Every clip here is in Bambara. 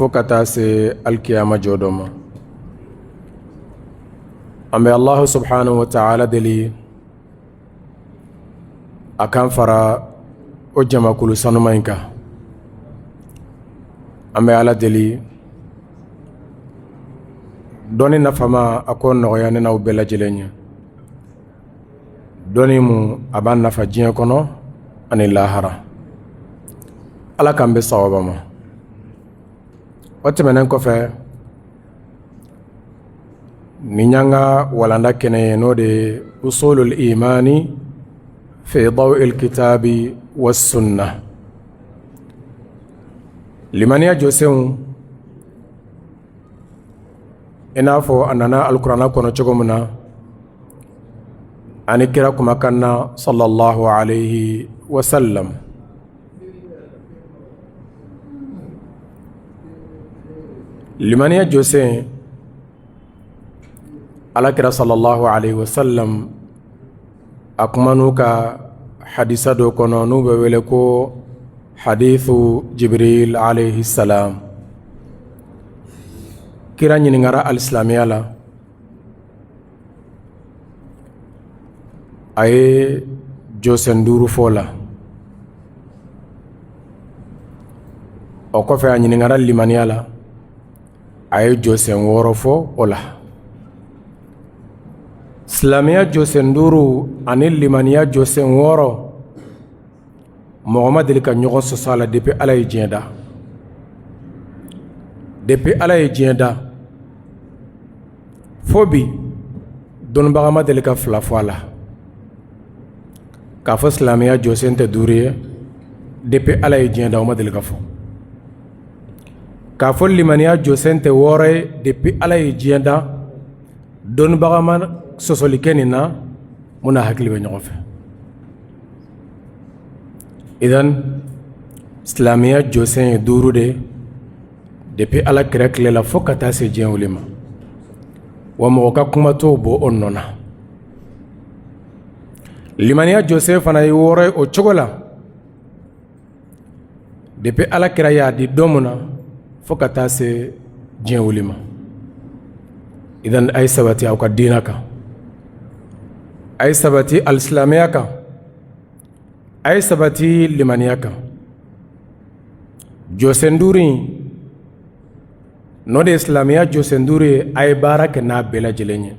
Fo ka taa se alikiyama jɔ don ma. An bɛ Alahu subahana watala deli a k'an fara o jamakulu sanuma in kan. An bɛ Ala deli dɔnni nafama a k'o nɔgɔya ne n'aw bɛɛ lajɛlen ye. Dɔnni mun a b'an nafa diɲɛ kɔnɔ ani lahara. Ala k'an bɛn sawaba ma. O tɛmɛnen kɔfɛ, nin y'an ka walanda kɛnɛ ye, n'o de ye usulul imani fi dawil kitabi wa sunna, limaniya jɔsenw i n'a fɔ a nana alikuranɛ kɔnɔ cogo min na ani kira kumakan na sallallahu alayhi wa sallam. Limaniya jɔsen, ala kira sallallahu alayhi wa sallam a kuman'u ka hadisa dɔ kɔnɔ n'u bɛ wele ko hadithu Jibril alayhi salam. Kira ɲininkara alisilamɛya la, a ye jɔsen duuru fɔ la. O kɔfɛ, a ɲininkara limaniya la, a ye jɔsen wɔɔrɔ fɔ o la. Silamɛya jɔsen duuru ani limaniya jɔsen wɔɔrɔ, mɔgɔ ma deli ka ɲɔgɔn sɔsɔ a la depuis Ala ye diɲɛ da. Depuis Ala ye diɲɛ da fo bi, dɔnnibaga ma deli ka fila fɔ a la k'a fɔ silamɛya jɔsen tɛ duuru ye. Depuis Ala ye diɲɛ da, o ma deli ka fɔ. K'a fɔ limaniya jɔsen tɛ wɔɔrɔ ye, depuis Ala ye diɲɛ da, dɔnnibaga ma sɔsɔli kɛ nin na. Mun na hakili bɛ ɲɔgɔn fɛ? Idan silamɛya jɔsen ye duuru de depuis Ala kira tile la fo ka taa se diɲɛ wuli ma, wa mɔgɔ ka kuma t'o bɔ o nɔ na. Limaniya jɔsen fana ye wɔɔrɔ ye o cogo la depuis Ala kira y'a di don min na fo ka taa se diɲɛ wuli ma. Idan a ye sabati aw ka diinɛ kan, a ye sabati alisilamɛya kan, a ye sabati limaniya kan. Jɔsen duuru in, n'o de ye silamɛya jɔsen duuru ye, a ye baara kɛ n'a bɛɛ lajɛlen ye.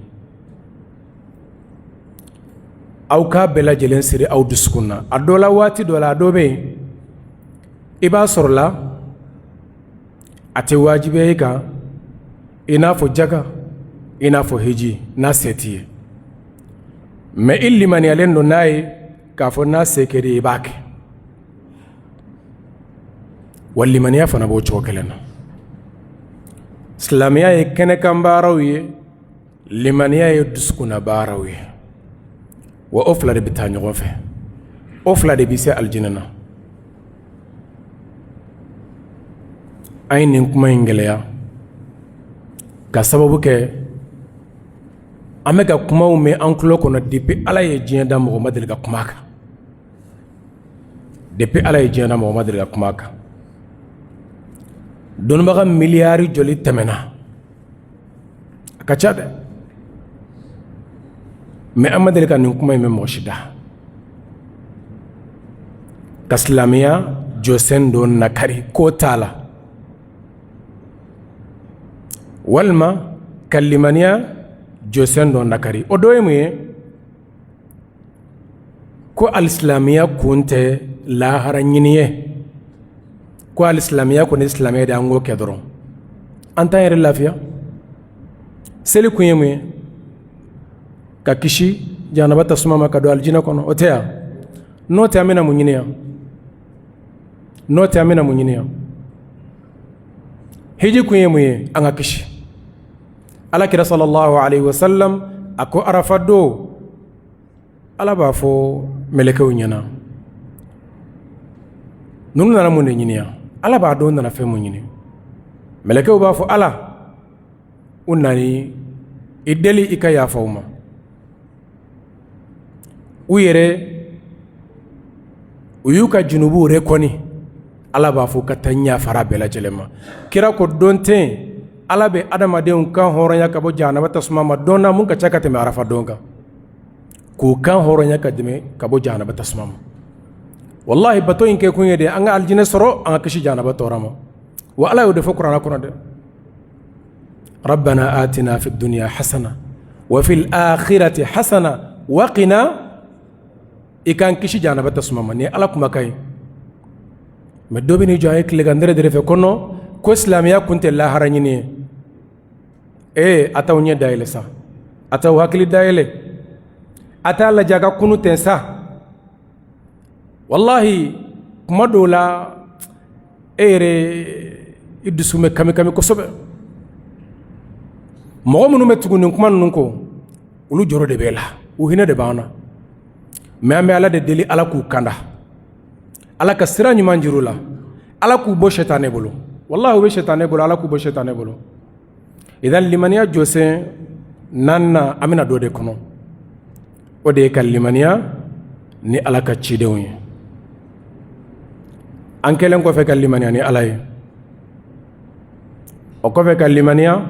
Aw k'a bɛɛ lajɛlen siri aw dusukun na. A dɔ la, waati dɔ la, a dɔ bɛ yen, i b'a sɔrɔ la a tɛ wajibiya i kan, i n'a fɔ jaka, i n'a fɔ hiji, n'a se t'i ye, mais i limaniyalen don n'a ye k'a fɔ n'a se kɛra i b'a kɛ. Wa limaniya fana b'o cogo kelen na. Silamɛya ye kɛnɛkan baaraw ye, limaniya ye dusukunna baaraw ye, wa o fila de bɛ taa ɲɔgɔn fɛ, o fila de bɛ se alijinɛ na. An ye nin kuma in gɛlɛya ka sababu kɛ an bɛ ka kumaw mɛn an tulo kɔnɔ depuis Ala ye diɲɛ da, mɔgɔ ma deli ka kuma kan. Depuis Ala ye diɲɛ da, mɔgɔ ma deli ka kuma kan. Dɔnnibaga miliyari joli tɛmɛna? A ka ca dɛ, mais an ma deli ka nin kuma in mɛn mɔgɔ si da, ka silamɛya jɔsen dɔ nakari ko t'a la, walima ka limaniya jɔsen dɔ nakari. O dɔ ye mun ye? Ko alisilamɛya kun tɛ lahara ɲini ye, ko alisilamɛya kɔni silamɛya de, an k'o kɛ dɔrɔn, an t'an yɛrɛ lafiya. Seli kun ye mun ye? Ka kisi jahanaba tasuma ma ka don alijinɛ kɔnɔ, o tɛ yan? N'o tɛ, an bɛna mun ɲini yan? N'o tɛ, an bɛna mun ɲini yan? Hiji kun ye mun ye? An ka kisi. Ala kira sallallahu alaihi wasallam a ko arafa don, Ala b'a fɔ mɛlɛkɛw ɲɛna: ninnu nana mun de ɲini yan? Ala b'a dɔn nana fɛn mun ɲini. Mɛlɛkɛw b'a fɔ Ala, u nana i deli i ka yafa u ma. U yɛrɛ, u y'u ka junubuw reconnu. Ala b'a fɔ ka taa yafara bɛɛ lajɛlen ma. Kira ko don tɛ yen Ala bɛ adamadenw kan hɔrɔnya ka bɔ jahanama tasuma ma don na mun ka ca ka tɛmɛ arafa don kan, k'u kan hɔrɔnya ka tɛmɛ ka bɔ jahanama tasuma ma. Walahi, bato in kɛ kun ye de an ka alijinɛ sɔrɔ, an ka kisi jahanama tɔɔrɔ ma. Wa Ala y'o de fɔ kuranɛ kɔnɔ dɛ: rabbana atina fi dunya hasana wa fil akhirati hasana wa qina, i k'an kisi jahanama tasuma ma. Ni Ala kumakan ye. Mais dɔ bɛ n'i jɔ an ye tilegan dɛrɛ dɛrɛ fɛ kɔnɔ ko silamɛya kun tɛ lahara ɲini ye. Ee, a t'aw ɲɛ dayɛlɛ sa, a t'aw hakili dayɛlɛ, a t'a lajɛ a ka kunu tɛ sa. Walahi, kuma dɔw la e yɛrɛ i dusu bɛ kami kami kosɛbɛ. Mɔgɔ minnu bɛ tugu nin kuma ninnu kɔ, olu jɔrɔ de b'e la, u hinɛ de b'an na. Mais an bɛ Ala de deli, Ala k'u kanda, Ala ka sira ɲuman jir'u la, Ala k'u bɔ sɛtanɛ bolo. Walahi, u bɛ sɛtanɛ bolo, Ala k'u bɔ sɛtanɛ bolo. Idan, limaniya jɔsen naaninan, an bɛna don de kɔnɔ, o de ye ka limaniya ni Ala ka cidenw ye. An kɛlen kɔfɛ ka limaniya ni Ala ye, o kɔfɛ ka limaniya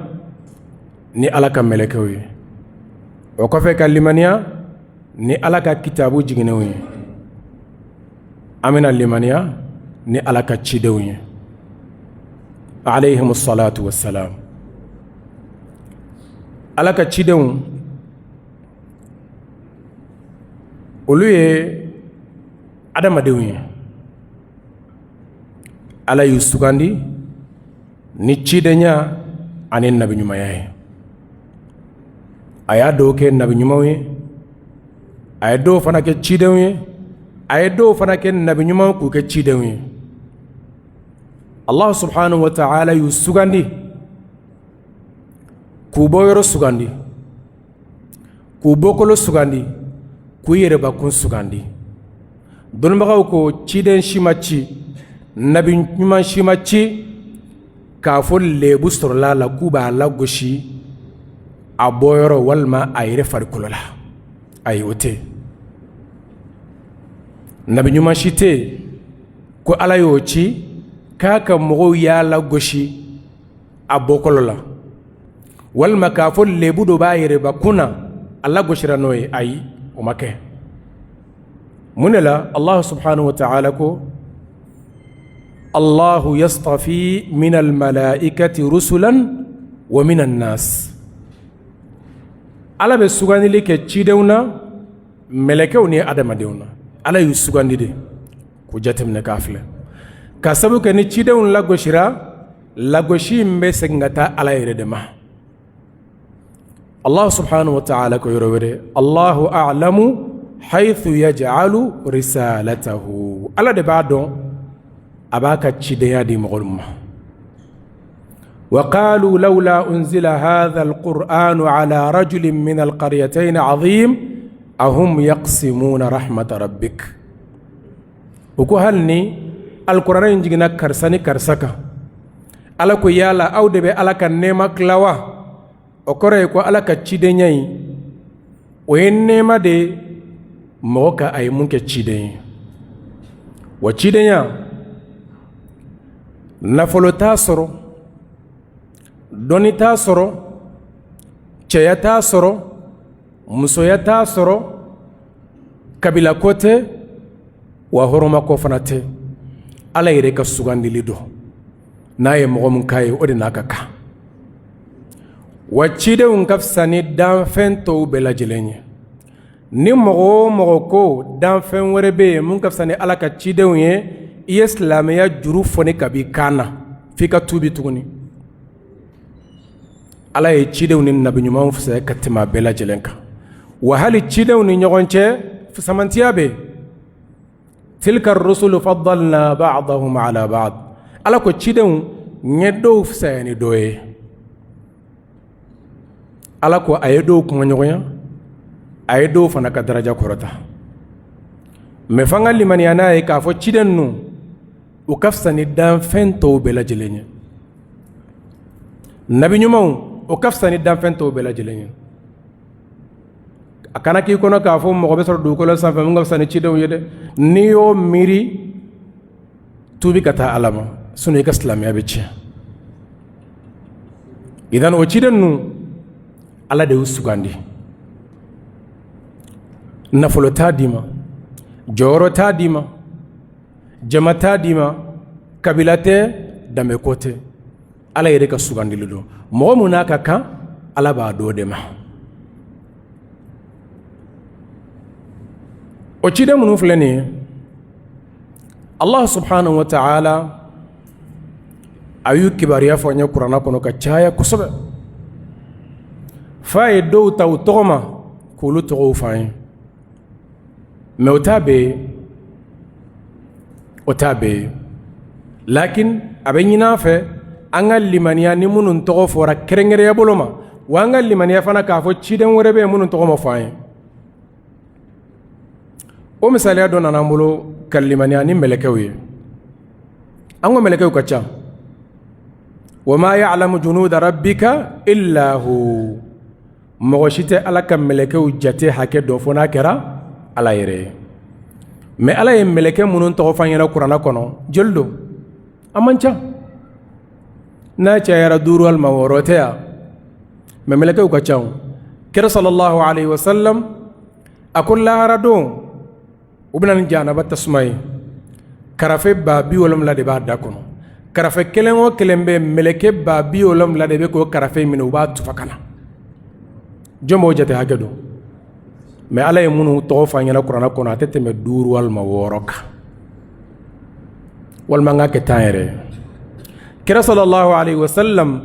ni Ala ka mɛlɛkɛw ye, o kɔfɛ ka limaniya ni Ala ka kitabu jiginnenw ye, an bɛna limaniya ni Ala ka cidenw ye, alayhimu salatu wassalam. Ala ka cidenw, olu ye adamadenw ye. Ala y'u sugandi ni cidenya ani nabiɲumanya ye. A y'a dɔw kɛ nabiɲumanw ye, a ye dɔw fana kɛ cidenw ye, a ye dɔw fana kɛ nabiɲumanw k'u kɛ cidenw ye. Allah subhanahu wa ta'ala y'u sugandi k'u bɔyɔrɔ sugandi, k'u bɔkolo sugandi, k'u yɛrɛbakun sugandi. Dɔnnibagaw ko ciden si ma ci, nabi ɲuman si ma ci k'a fɔ lebu sɔrɔla a la k'u b'a lagosi a bɔyɔrɔ walima a yɛrɛ farikolo la. Ayi, o tɛ. Nabi ɲuman si tɛ yen ko Ala y'o ci k'a ka mɔgɔw y'a lagosi a bɔkolo la, walima k'a fɔ lebu dɔ b'a yɛrɛbakun na, a lagosira n'o ye. Ayi, o ma kɛ. Mun de la Allah subhanahu wa ta'ala ko Allahu yastafi min almalaikati rusulan wa min annas? Ala bɛ sugandili kɛ cidenw na mɛlɛkɛw ni adamadenw na. Ala y'u sugandi de k'u jateminɛ k'a filɛ, ka sabu kɛ ni cidenw lagosira, lagosi in bɛ segin ka taa Ala yɛrɛ de ma. Allah subhanahu wa ta'ala ko yɔrɔ wɛrɛ: Allahu a'lamu haythu yaj'alu risalatahu. Ala de b'a dɔn a b'a ka cidenya di mɔgɔ ma. Wa qalu lawla unzila hadha alqur'anu ala rajulin min alqaryatayn azim ahum yaqsimuna rahmata rabbik. U ko hali ni alikuranɛ in jiginna karisa ni karisa kan. Ala ko yala aw de bɛ Ala ka nɛɛma tila wa? O kɔrɔ ye ko Ala ka cidenya in, o ye nɛɛma de ye mɔgɔ ka a ye mun kɛ ciden ye. Wa cidenya, nafolo t'a sɔrɔ, dɔnni t'a sɔrɔ, cɛya t'a sɔrɔ, musoya t'a sɔrɔ, kabila ko tɛ, wa hɔrɔnma ko fana tɛ. Ala yɛrɛ ka sugandili don. N'a ye mɔgɔ min k'a ye, o de n'a ka kan. Wa cidenw ka fisa ni danfɛn tɔw bɛɛ lajɛlen ye. Ni mɔgɔ o mɔgɔ ko danfɛn wɛrɛ bɛ yen mun ka fisa ni Ala ka cidenw ye, i ye silamɛya juru foni ka b'i kan na, f'i ka tuubi tuguni. Ala ye cidenw ni nabi ɲumanw fisaya ka tɛmɛ a bɛɛ lajɛlen kan. Wa hali cidenw ni ɲɔgɔn cɛ, fisamantiya bɛ yen. Tilka rusulu faddalna ba'dahum ala ba'd. Ala ko cidenw, n ye dɔw fisaya ni dɔ ye. Ala ko a ye dɔw kumaɲɔgɔnya, a ye dɔw fana ka daraja kɔrɔta. Mais f'an ka limaniya n'a ye k'a fɔ ciden ninnu, u ka fisa ni danfɛn tɔw bɛɛ lajɛlen ye. Nabi ɲumanw, o ka fisa ni danfɛn tɔw bɛɛ lajɛlen ye. A kana k'i kɔnɔ k'a fɔ mɔgɔ bɛ sɔrɔ dugukolo sanfɛ mun ka fisa ni cidenw ye dɛ. N'i y'o miiri, Tuubi ka taa Ala ma, sinon i ka silamɛya bɛ tiɲɛ. Idan o ciden ninnu, Ala de y'u sugandi. Nafolo t'a d'i ma, jɔyɔrɔ t'a d'i ma, jama t'a d'i ma, kabila tɛ, danbeko tɛ. Ala yɛrɛ ka sugandili don. Mɔgɔ mun n'a ka kan, Ala b'a d'o de ma. O ciden minnu filɛ nin ye, Allah subhanahu wa ta'ala a y'u kibaruya fɔ an ye kuranna kɔnɔ ka caya kosɛbɛ, f'a ye dɔw ta u tɔgɔ ma k'olu tɔgɔw fɔ an ye. Mais o t'a bɛɛ ye, o t'a bɛɛ ye. Lakin a bɛ ɲini an fɛ an ka limaniya ni minnu tɔgɔ fɔra kɛrɛnkɛrɛnya bolo ma, wa an ka limaniya fana k'a fɔ ciden wɛrɛ bɛ yen minnu tɔgɔ ma fɔ an ye. O misaliya dɔ nana an bolo ka limaniya ni mɛlɛkɛw ye. An ko mɛlɛkɛw ka ca. Wa ma ya'lamu junuda rabbika illa hu. Mɔgɔ si tɛ Ala ka mɛlɛkɛw jate hakɛ dɔn fo n'a kɛra Ala yɛrɛ ye. Mais Ala ye mɛlɛkɛ minnu tɔgɔ fɔ an ɲɛna kuranna kɔnɔ, joli don? A man ca. N'a cayara 5 walima 6 tɛ yan. Mais mɛlɛkɛw ka ca. Kira sallallahu alayhi wa sallam a ko laharadon u bɛna ni jahanaba tasuma ye, karafe 70000 de b'a da kɔnɔ. Karafe kelen o kelen bɛ, mɛlɛkɛ 70000 de bɛ k'o karafe minɛ, u b'a tufa ka na. Jɔn b'o jate hakɛ dɔn? Mais Ala ye minnu tɔgɔ fɔ an ɲɛna kuranna kɔnɔ, a tɛ tɛmɛ 5 walima 6 kan, walima an ka kɛ 10 yɛrɛ. Kira sallallahu alayhi wa sallam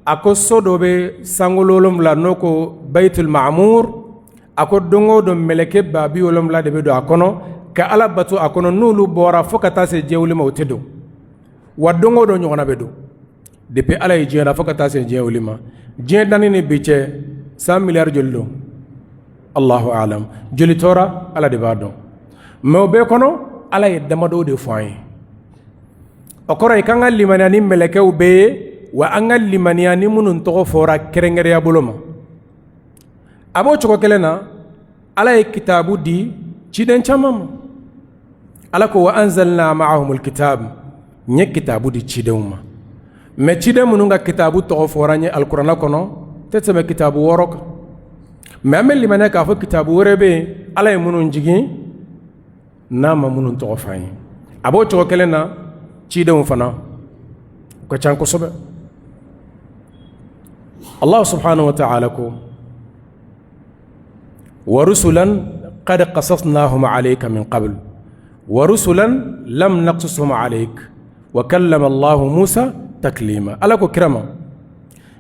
a ko so dɔ bɛ sankolo wolonwula, n'o ko Baitul Ma'mur. A ko don o don mɛlɛkɛ 70000 de bɛ don a kɔnɔ ka Ala bato a kɔnɔ. N'olu bɔra fo ka taa se diɲɛ wuli ma, o tɛ don. Wa don o don ɲɔgɔnna bɛ don depuis Ala ye diɲɛ da fo ka taa se diɲɛ wuli ma. Diɲɛ danni ni bi cɛ, san miliyari joli don? Allahu alam. Joli tora, Ala de b'a dɔn. Mais o bɛɛ kɔnɔ, Ala ye damadɔw de fɔ an ye. O kɔrɔ ye k'an ka limaniya ni mɛlɛkɛw bɛɛ ye, wa an ka limaniya ni minnu tɔgɔ fɔra kɛrɛnkɛrɛnya bolo ma. A b'o cogo kelen na, Ala ye kitabu di ciden caman ma. Ala ko wa anzalna ma'ahumul kitab, n ye kitabu di cidenw ma. Mais ciden minnu ka kitabu tɔgɔ fɔra an ye alikuranɛ kɔnɔ tɛ tɛmɛ kitabu 6 kan. Mais an bɛ limaniya k'a fɔ kitabu wɛrɛ bɛ yen, Ala ye minnu jigin n'a ma minnu tɔgɔ fɔ an ye. A b'o cogo kelen na, cidenw fana u ka ca kosɛbɛ. Allah subhanahu wa ta'ala ko wa rusulan qad qasasnahum alayka min qabl wa rusulan lam naqsushum alayk wa kallama Allahu Musa taklima. Ala ko kira ma,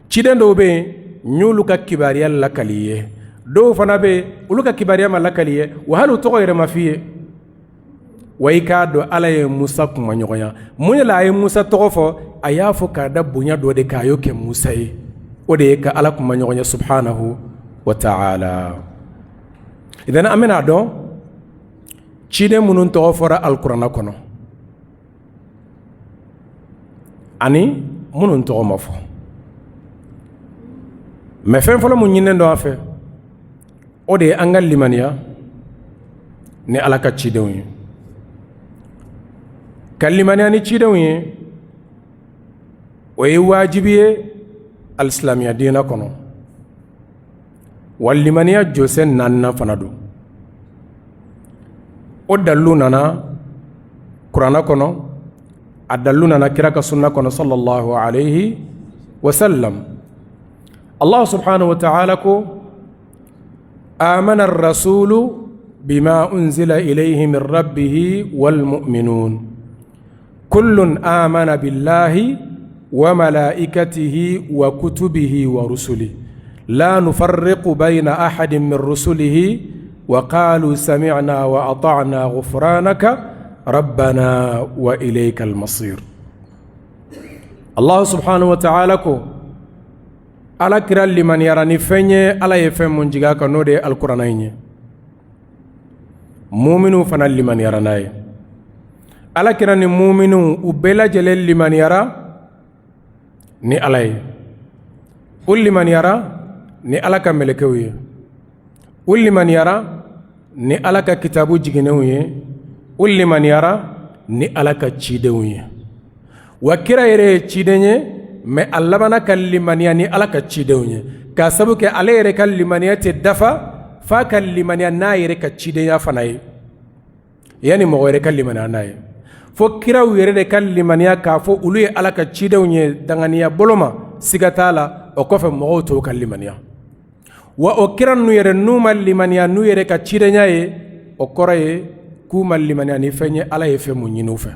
ciden dɔw bɛ yen, n y'olu ka kibaruya lakali ye. Dɔw fana bɛ yen, olu ka kibaruya ma lakali ye, wa hali u tɔgɔ yɛrɛ ma f'i ye. Wa i k'a dɔn Ala ye Musa kumaɲɔgɔnya. Mun de la a ye Musa tɔgɔ fɔ? A y'a fɔ k'a da bonya dɔ de kan a y'o kɛ Musa ye, o de ye ka Ala kumaɲɔgɔnya subhanahu wa ta'ala. Idan an bɛna dɔn ciden minnu tɔgɔ fɔra alikuranɛ kɔnɔ ani minnu tɔgɔ ma fɔ. Mais fɛn fɔlɔ mun ɲininen don an fɛ, o de ye an ka limaniya ni Ala ka cidenw ye. Ka limaniya ni cidenw ye, o ye wajibi ye alisilamɛya diinɛ kɔnɔ, wa limaniya jɔsen naaninan fana don. O dalilu nana kuranɛ kɔnɔ, a dalilu nana kira ka sunna kɔnɔ sallallahu alayhi wa sallam. Allah subhanahu wa ta'ala ko amana ar-rasulu bima unzila ilayhi min rabbihi wal mu'minun kullun amana billahi wa malaikatihi wa kutubihi wa rusulihi la nufarriqu bayna ahadin min rusulihi wa qalu sami'na wa ata'na ghufranaka rabbana wa ilayka al-masir. Allah subhanahu wa ta'ala ko Ala kira limaniyara ni fɛn ye, Ala ye fɛn mun jigin a kan, n'o de ye alikuranɛ in ye. Muminuw fana limaniyara n'a ye. Ala kira ni muminuw, u bɛɛ lajɛlen limaniyara ni Ala ye, u limaniyara ni Ala ka mɛlɛkɛw ye, u limaniyara ni Ala ka kitabu jiginnenw ye, u limaniyara ni Ala ka cidenw ye. Wa kira yɛrɛ ye ciden ye, mais a labanna ka limaniya ni Ala ka cidenw ye, k'a sabu kɛ ale yɛrɛ ka limaniya tɛ dafa f'a ka limaniya n'a yɛrɛ ka cidenya fana ye, yanni mɔgɔ wɛrɛ ka limaniya n'a ye. Fo kiraw yɛrɛ de ka limaniya k'a fɔ olu ye Ala ka cidenw ye danganiya bolo ma, siga t'a la. O kɔfɛ, mɔgɔw tɔw ka limaniya. Wa o kira ninnu yɛrɛ, n'u ma limaniya n'u yɛrɛ ka cidenya ye, o kɔrɔ ye k'u ma limaniya ni fɛn ye Ala ye fɛn mun ɲini u fɛ.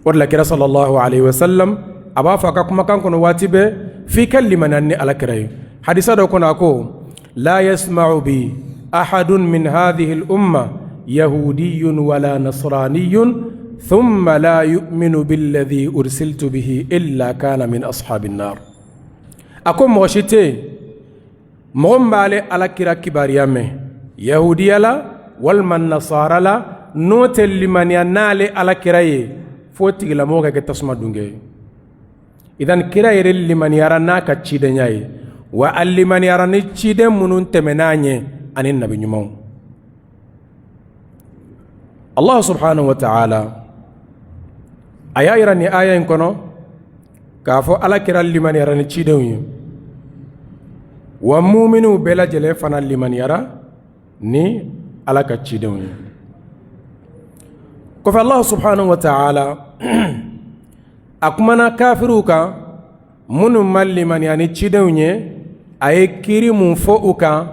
O de la, kira sallallahu alaihi wasallam a b'a fɔ a ka kumakan kɔnɔ waati bɛɛ, f'i ka limaniya ni Ala kira ye. Hadisa dɔ kɔnɔ, a ko: la yasma'u bi ahadun min hadhihi al-umma yahudiyun wala nasraniyun thumma la yu'minu billadhi ursiltu bihi illa kana min ashabin nar. A ko mɔgɔ si tɛ yen, mɔgɔ min b'ale Ala kira kibaruya mɛn yahudiya la walima nasara la, n'o tɛ limaniya n'ale Ala kira ye, f'o tigilamɔgɔ ka kɛ tasuma dunkɛ ye. Idan, kira yɛrɛ limaniyara n'a ka cidenya ye, wa a limaniyara ni ciden minnu tɛmɛn'a ɲɛ ani nabi ɲumanw. Allah subhanahu wa ta'ala a y'a yira nin aya in kɔnɔ k'a fɔ Ala kira limaniyara ni cidenw ye, wa muminiw bɛɛ lajɛlen fana limaniyara ni Ala ka cidenw ye. Kɔfɛ, Allah subhanahu wa ta'ala a kumana kafiriw kan minnu ma limaniya ni cidenw ye. A ye kiiri mun fɔ u kan?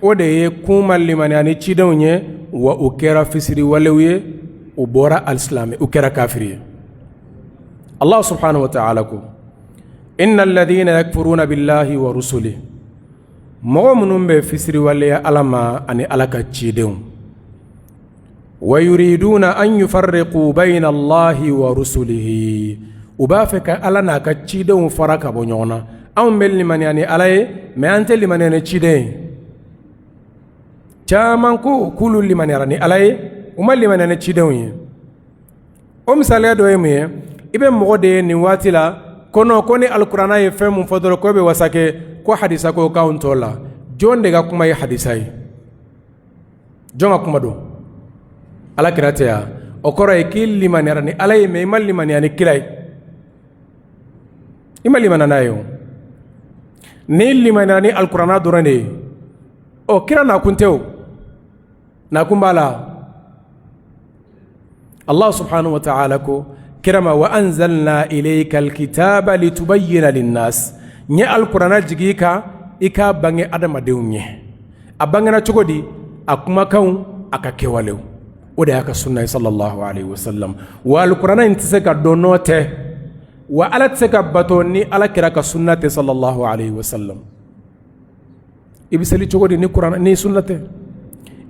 O de ye k'u ma limaniya ni cidenw ye, wa u kɛra fisiriwalew ye, u bɔra alisilamɛ, u kɛra kafiri ye. Allah subhanahu wa ta'ala ko: inna alladhina yakfuruna billahi wa rusulihi, mɔgɔ minnu bɛ fisiriwaleya Ala ma ani Ala ka cidenw, wa yuriduna an yufarriqu bayna Allahi wa rusulihi, u b'a fɛ ka Ala n'a ka cidenw fara ka bɔ ɲɔgɔn na. Anw bɛ limaniya ni Ala ye, mais an tɛ limaniya ni ciden ye. Caman ko k'olu limaniyara ni Ala ye, u ma limaniya ni cidenw ye. O misaliya dɔ ye mun ye? I bɛ mɔgɔ de ye nin waati la kɔnɔ ko ni alikuranna ye fɛn mun fɔ dɔrɔn, k'o bɛ wasa kɛ, ko hadisa ko k'anw t'o la. Jɔn de ka kuma ye hadisa ye? Jɔn ka kuma don? Ala kira tɛ yan? O kɔrɔ ye k'i limaniyara ni Ala ye, mais i ma limaniya ni kira ye, i ma limaniya n'a ye. O n'i limaniyara ni alikuranna dɔrɔn de ye, ɔ, kira nakun tɛ, o nakun b'a la. Allah subhanahu wa ta'ala ko kira ma: wa anzalna ilayka alkitaba litubayyina linnas, n ye alikuranna jigin i kan, i k'a bange adamadenw ye. A bangena cogo di? A kumakanw, a ka kɛwalew, o de y'a ka sunna ye sallallahu alaihi wasallam. Wa alikuranna in tɛ se ka dɔn n'o tɛ, wa Ala tɛ se ka bato ni Ala kira ka sunna tɛ sallallahu alaihi wasallam. I bɛ seli cogo di ni kuranna ni sunna tɛ?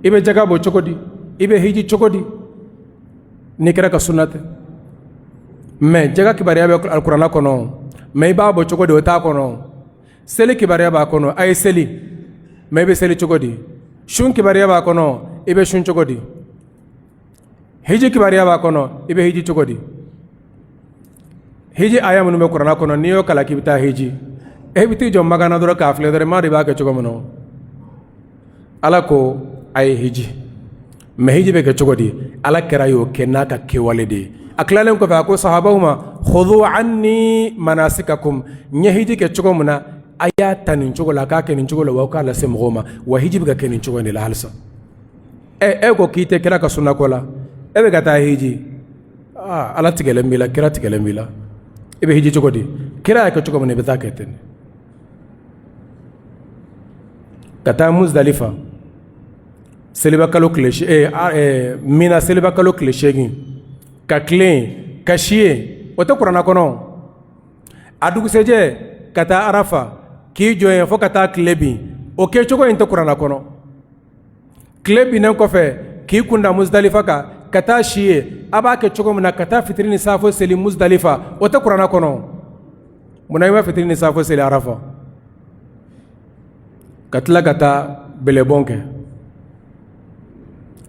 I bɛ jaga bɔ cogo di? I bɛ hiji cogo di ni kira ka sunna tɛ? Mais jaga kibaruya bɛ alikuranna kɔnɔ, mais i b'a bɔ cogo di, o t'a kɔnɔ. Seli kibaruya b'a kɔnɔ, a ye seli, mais i bɛ seli cogo di? Sun kibaruya b'a kɔnɔ, i bɛ sun cogo di? Hiji kibaruya b'a kɔnɔ, i bɛ hiji cogo di? Hiji aya minnu bɛ kuranna kɔnɔ, n'i y'o kalan k'i bɛ taa hiji, e bɛ t'i jɔ Makan na dɔrɔn k'a filɛ dɔrɔn, maa de b'a kɛ cogo min na. Ala ko a ye hiji, mais hiji bɛ kɛ cogo di? Ala kira y'o kɛ n'a ka kɛwale de ye. A tilalen kɔfɛ, a ko sahabaw ma: khudhu anni manasikakum, n ye hiji kɛ cogo min na, a y'a ta nin cogo la, a k'a kɛ nin cogo la, wa aw k'a lase mɔgɔw ma. Wa hiji bɛ ka kɛ nin cogo in de la halisa. Ɛ, e ko k'i tɛ kira ka sunna ko la, e bɛ ka taa hiji. Aa, Ala tigɛlen b'i la, kira tigɛlen b'i la. I bɛ hiji cogo di? Kira y'a kɛ cogo min na, i bɛ taa kɛ ten. Ka taa Muzdalifa seliba kalo tile, Mina seliba kalo tile 8, ka tilen ka si yen, o tɛ kuranna kɔnɔ. A dugusɛjɛ, ka taa Arafa k'i jɔ yen fo ka taa tile bin, o kɛcogo in tɛ kuranna kɔnɔ. Tile binnen kɔfɛ, k'i kunda Muzdalifa kan ka taa si yen, a b'a kɛ cogo min na, ka taa fitiri ni saafo seli Muzdalifa, o tɛ kuranna kɔnɔ. Munna i ma fitiri ni saafo seli Arafa? Ka tila ka taa bɛlɛbɔn kɛ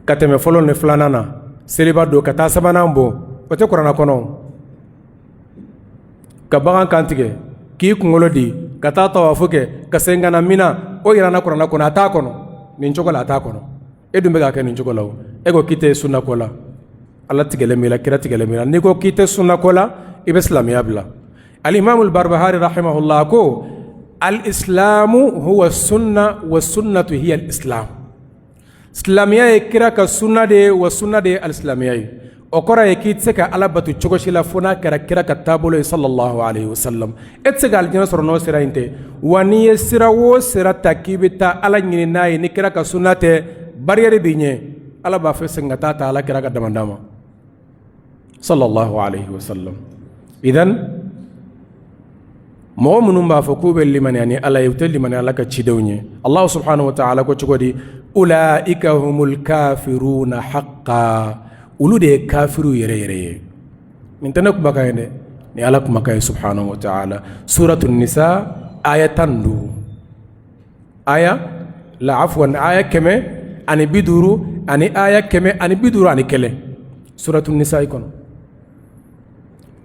ka tɛmɛ fɔlɔ ni filanan na seliba don, ka taa sabanan bɔ, o tɛ kuranna kɔnɔ. Ka bagan kan tigɛ k'i kunkolo di, ka taa tawafu kɛ, ka segin ka na Mina, o yirana kuranna kɔnɔ? A t'a kɔnɔ nin cogo la, a t'a kɔnɔ. E dun bɛ k'a kɛ nin cogo la. O e ko k'i tɛ sunna ko la. Ala tigɛlen b'i la, kira tigɛlen b'i la. N'i ko k'i tɛ sunna ko la, i bɛ silamɛya bila. Alimamul Barbahari rahimahullah ko al-islamu huwa sunna wa sunnatu hiya al-islam. Silamɛya ye kira ka sunna de ye, wa sunna de ye alisilamɛya ye. O kɔrɔ ye k'i tɛ se ka Ala bato cogo si la fo n'a kɛra kira ka taabolo ye sallallahu alayhi wa sallam. E tɛ se ka alijinɛ sɔrɔ n'o sira in tɛ. Wa n'i ye sira o sira ta k'i bɛ taa Ala ɲini n'a ye, ni kira ka sunna tɛ, barrière b'i ɲɛ. Ala b'a fɔ segin ka taa ta Ala kira ka damanda ma sallallahu alayhi wa sallam. Idan mɔgɔ minnu b'a fɔ k'u bɛ limaniya ni Ala ye, u tɛ limaniya Ala ka cidenw ye. Allah subhanahu wa ta'ala ko cogo di? Ulaika humul kafiruna haqqa. Olu de ye kafiriw yɛrɛ yɛrɛ ye. Nin tɛ ne kumakan ye dɛ, nin Ala kumakan ye subhanahu wa ta'ala. Suratu nisa aya 15, aya la afwan, aya 150 ani aya 151, suratu nisa kɔnɔ.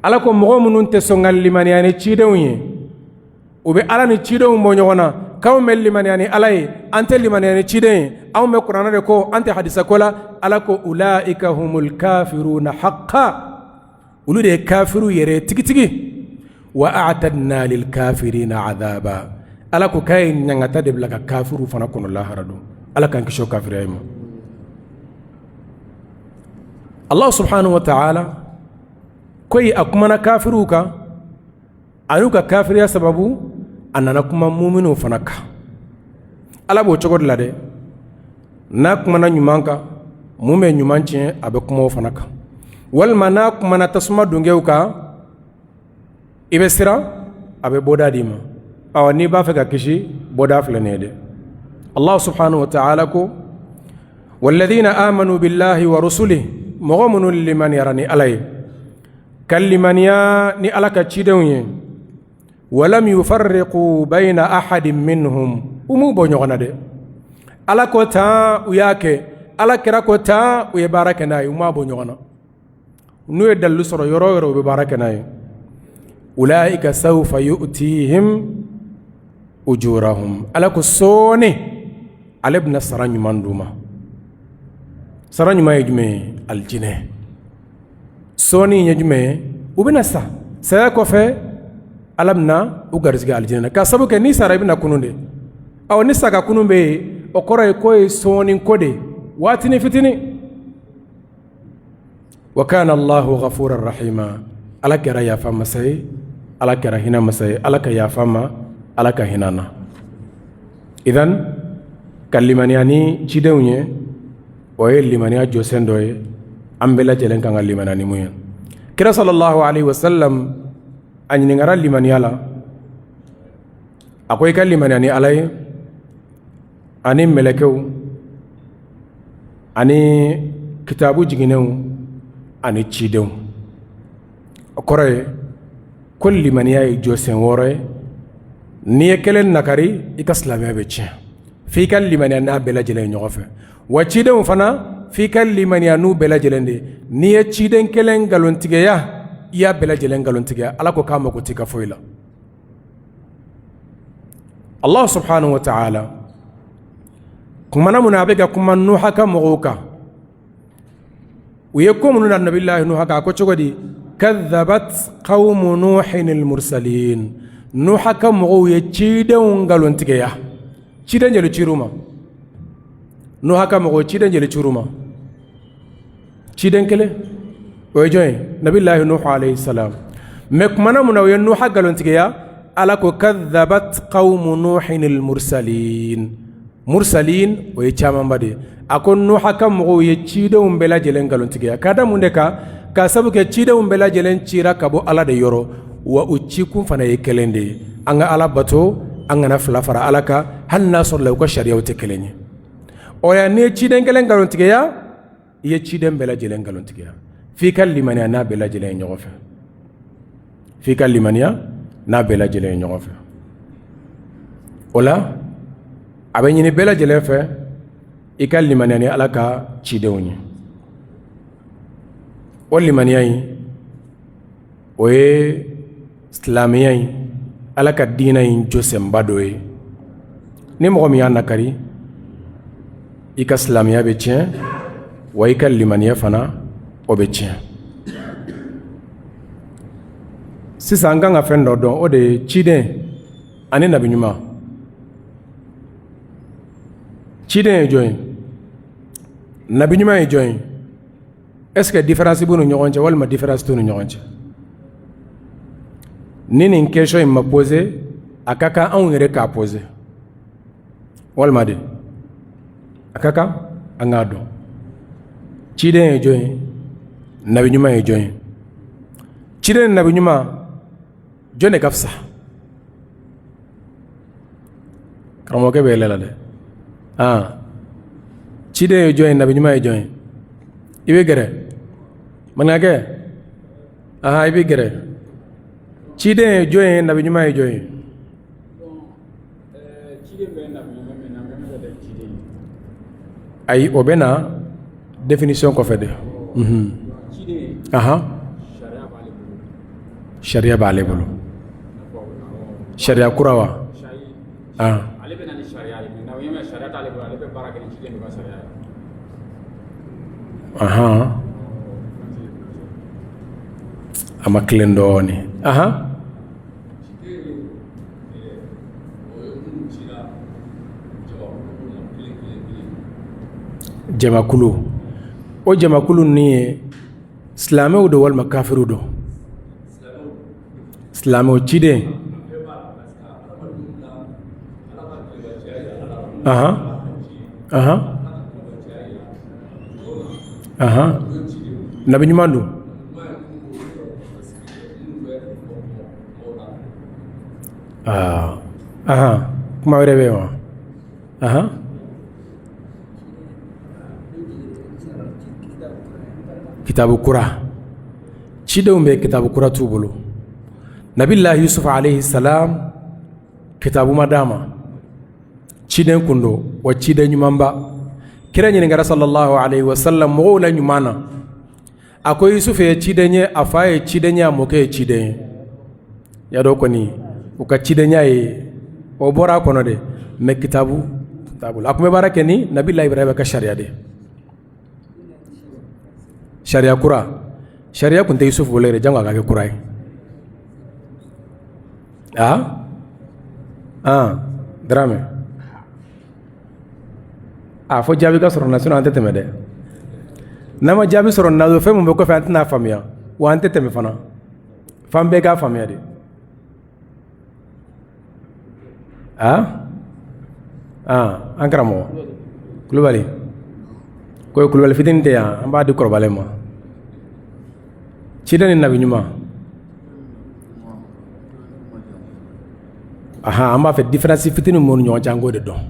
Ala ko mɔgɔ minnu tɛ sɔn ka limaniya ni cidenw ye, u bɛ Ala ni cidenw bɔ ɲɔgɔn na, k'anw bɛ limaniya ni Ala ye, an tɛ limaniya ni ciden ye, anw bɛ kuranɛ de ko, an tɛ hadisa ko la. Ala ko ulaika humul kafiruna haqqa. Olu de ye kafiriw yɛrɛ tigitigi. Wa a'tadna lil kafirina adaba. Ala ko k'a ye ɲangata de bila ka kafiriw fana kɔnɔ lahara don. Ala k'an kisi o kafiriya ma. Allah subhanahu wa ta'ala ko a kumana kafiriw kan, a y'u ka kafiriya sababu, a nana kuma muminw fana kan. Ala b'o cogo de la dɛ. N'a kumana ɲuman kan, mun bɛ ɲuman tiɲɛ, a bɛ kuma o fana kan. Walima n'a kumana tasuma donkɛw kan, i bɛ siran, a bɛ bɔda d'i ma. Ɔ n'i b'a fɛ ka kisi, bɔda filɛ nin ye dɛ. Allah subhanahu wa ta'ala ko walladhina amanu billahi wa rusulihi. Mɔgɔ minnu limaniyara ni Ala ye, ka limaniya ni Ala ka cidenw ye, walam yufarriqu bayna ahadin minhum, u m'u bɔ ɲɔgɔn na dɛ. Ala ko tan, u y'a kɛ. Ala kira ko tan, u ye baara kɛ n'a ye. U m'a bɔ ɲɔgɔn na. N'u ye dalilu sɔrɔ yɔrɔ o yɔrɔ, u bɛ baara kɛ n'a ye. Ulaika sawfa yu'tihim ujurahum. Ala ko sɔɔni ale bɛna sara ɲuman d'u ma. Sara ɲuman ye jumɛn ye? Alijinɛ. Sɔɔni ye jumɛn ye? U bɛna sa, saya kɔfɛ Ala bɛna u garisɛgɛ alijinɛ na. Ka sabu kɛ n'i sara, i bɛna kunun de. Ɔ ni sa ka kunun bɛ yen, o kɔrɔ ye k'o ye sɔɔni ko de, waatinin fitinin. Wa kana Allahu ghafuran rahima. Ala kɛra yafa masa ye, Ala kɛra hinɛ masa ye. Ala ka yafa ma, Ala ka hinɛ na. Idan ka limaniya ni cidenw ye, o ye limaniya jɔsen dɔ ye, an bɛɛ lajɛlen kan ka limaniya ni mun ye. Kira sallallahu alaihi wasallam, a ɲininkara limaniya la. A ko i ka limaniya ni Ala ye ani mɛlɛkɛw ani kitabu jiginnenw ani cidenw. O kɔrɔ ye ko limaniya ye jɔsen 6 ye. N'i ye kelen nakari, i ka silamɛya bɛ tiɲɛ. F'i ka limaniya n'a bɛɛ lajɛlen ɲɔgɔn fɛ. Wa cidenw fana, f'i ka limaniya n'u bɛɛ lajɛlen de. N'i ye ciden kelen nkalontigiya, i y'a bɛɛ lajɛlen nkalontigiya. Ala ko k'a mako t'i ka foyi la. Allah subhanahu wa ta'ala kumana mun na, a bɛ ka kuma Nuha ka mɔgɔw kan, u ye ko minnu na nabilahi Nuha kan. A ko cogo di? Kadhabat qawmu nuhin al-mursalin. Nuha ka mɔgɔw ye cidenw nkalontigiya. Ciden joli cir'u ma? Nuha ka mɔgɔw, ciden joli cir'u ma? Ciden kelen. O ye jɔn ye? Nabilahi Nuhu alayhi salam. Mais kumana mun na u ye Nuha nkalontigiya, Ala ko kadhabat qawmu nuhin al-mursalin. Mursalin, o ye camanba de ye. A ko Nuha ka mɔgɔw ye cidenw bɛɛ lajɛlen nkalontigiya. Ka da mun de kan? Ka sabu kɛ cidenw bɛɛ lajɛlen cira ka bɔ Ala de yɔrɔ, wa u cikun fana ye kelen de ye: an ka Ala bato, an kana fila fara Ala kan, hali n'a sɔrɔ la u ka sariyaw tɛ kelen ye. O ya, n'i ye ciden kelen nkalontigiya, i ye ciden bɛɛ lajɛlen nkalontigiya. F'i ka limaniya n'a bɛɛ lajɛlen ye ɲɔgɔn fɛ. F'i ka limaniya n'a bɛɛ lajɛlen ye ɲɔgɔn fɛ. O la, a bɛ ɲini bɛɛ lajɛlen fɛ i ka limaniya ni Ala ka cidenw ye. O limaniya in, o ye silamɛya in, Ala ka diinɛ in jɔsenba dɔ ye. Ni mɔgɔ min y'a nakari, i ka silamɛya bɛ tiɲɛ, wa i ka limaniya fana, o bɛ tiɲɛ. Sisan an kan ka fɛn dɔ dɔn, o de ye ciden ani nabi ɲuman. Ciden ye jɔn ye? Nabi ɲuman ye jɔn ye? Est ce que différence b'u ni ɲɔgɔn cɛ walima différence t'u ni ɲɔgɔn cɛ? Ni nin question in ma poser, a ka kan anw yɛrɛ k'a poser, walima de a ka kan an k'a dɔn. Ciden ye jɔn ye? Nabi ɲuman ye jɔn ye? Ciden ni nabi ɲuman, jɔn de ka fisa? Karamɔgɔkɛ bɛ yɛlɛ la dɛ. Ah, ciden ye jɔn ye? Nabi ɲuman ye jɔn ye? I bɛ gɛrɛ maninkakɛ. Aha, i bɛ gɛrɛ. Ciden ye jɔn ye? Nabi ɲuman ye jɔn ye? Ayi, o bɛ na définition kɔfɛ de. Ahan, sariya b'ale bolo, sariya kura wa? Ale bɛ na ni sariya ye, mais sariya t'ale bolo, ale bɛ baara kɛ ni ciden de ka sariya ye. Ahan, a ma tilen dɔɔnin. Ahan, jamakulu, o jamakulu ninnu ye silamɛw don walima kafiriw don? Silamɛw. Ciden, ahan ahan ahan, nabi ɲuman don. Aa, ahan, kuma wɛrɛ bɛ yen wa? Ahan, kitabu kura, cidenw bɛ kitabu kura t'u bolo. Nabilahi Yusuf alayhi salam, kitabu ma d'a ma, ciden kun don wa, ciden ɲumanba. Kira ɲininkara sallallahu alayhi wa sallam mɔgɔw la ɲuman na, a ko Yusuf ye ciden ye, a fa ye ciden ye, a mɔkɛ ye ciden ye. Ya dɔn kɔni, u ka cidenya ye o bɔra a kɔnɔ dɛ, mais kitabu t'a bolo. A tun bɛ baara kɛ ni Nabilahi Ibrahima ka sariya de, sariya kura. Sariya tun tɛ Yusuf bolo yɛrɛ, jango a ka kɛ kura ye. Aa aa, Dramɛ, a fɔ jaabi ka sɔrɔ na, sinon an tɛ tɛmɛ dɛ. N'an ma jaabi sɔrɔ na, fɛn min bɛ kɔfɛ, an tɛna faamuya wa, an tɛ tɛmɛ fana. F'an bɛɛ k'a faamuya de. Aa aa, an karamɔgɔ Kulubali ko Kulubali fitinin tɛ yan, an b'a di kɔrɔbalen ma. Ciden ni nabi ɲuman, ahan, an b'a fɛ différence fitinin min b'u ni ɲɔgɔn cɛ, an k'o de dɔn.